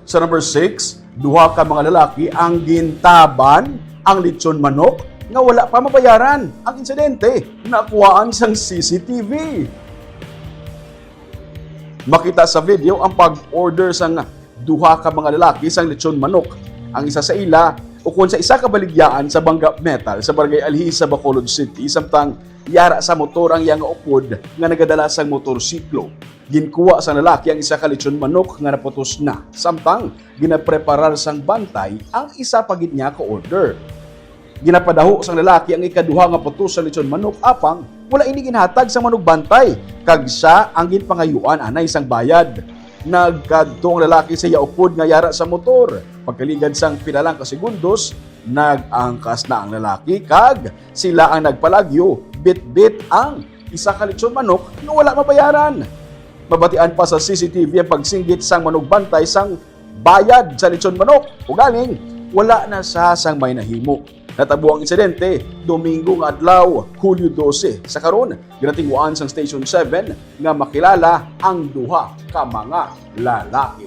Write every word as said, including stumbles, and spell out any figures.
Sa number six, duha ka mga lalaki ang gintaban ang lechon manok nga wala pa mabayaran. Ang insidente nakuhaan sang C C T V. Makita sa video ang pag-order sang duha ka mga lalaki sang lechon manok. Ang isa sa ila, ukon sa isa ka baligyaan sa Bangga Metal sa Barangay Alhisa, Bacolod City, samtang yara sa motor ang iya nga upod nga nagadala sang motorsiklo. Ginkuha sang lalaki ang isa ka lechon manok nga naputos na, samtang ginapreparar sang bantay ang isa pa gid niya ka order. Ginapadaho sang lalaki ang ikaduha nga putos sa lechon manok, apang wala ini ginhatag sang manugbantay, kag sia ang ginpangayuan anay sang bayad. Nagkadto ang lalaki sa iya upod nga yara sa motor. Pagkaligad sang pila lang ka segundos, nag-angkas na ang lalaki kag sila ang nagpalagyo bitbit ang isa ka lechon manok nga wala mabayaran. Mabatian pa sa C C T V ang pagsinggit sang manugbantay sang bayad sa lechon manok. Ugaling, wala na sa sang may nahimo. Natabo ang insidente Domingo nga adlaw, Hulyo dose. Sa karon, ginatinguhaan sang Station seven nga makilala ang duha ka mga lalaki.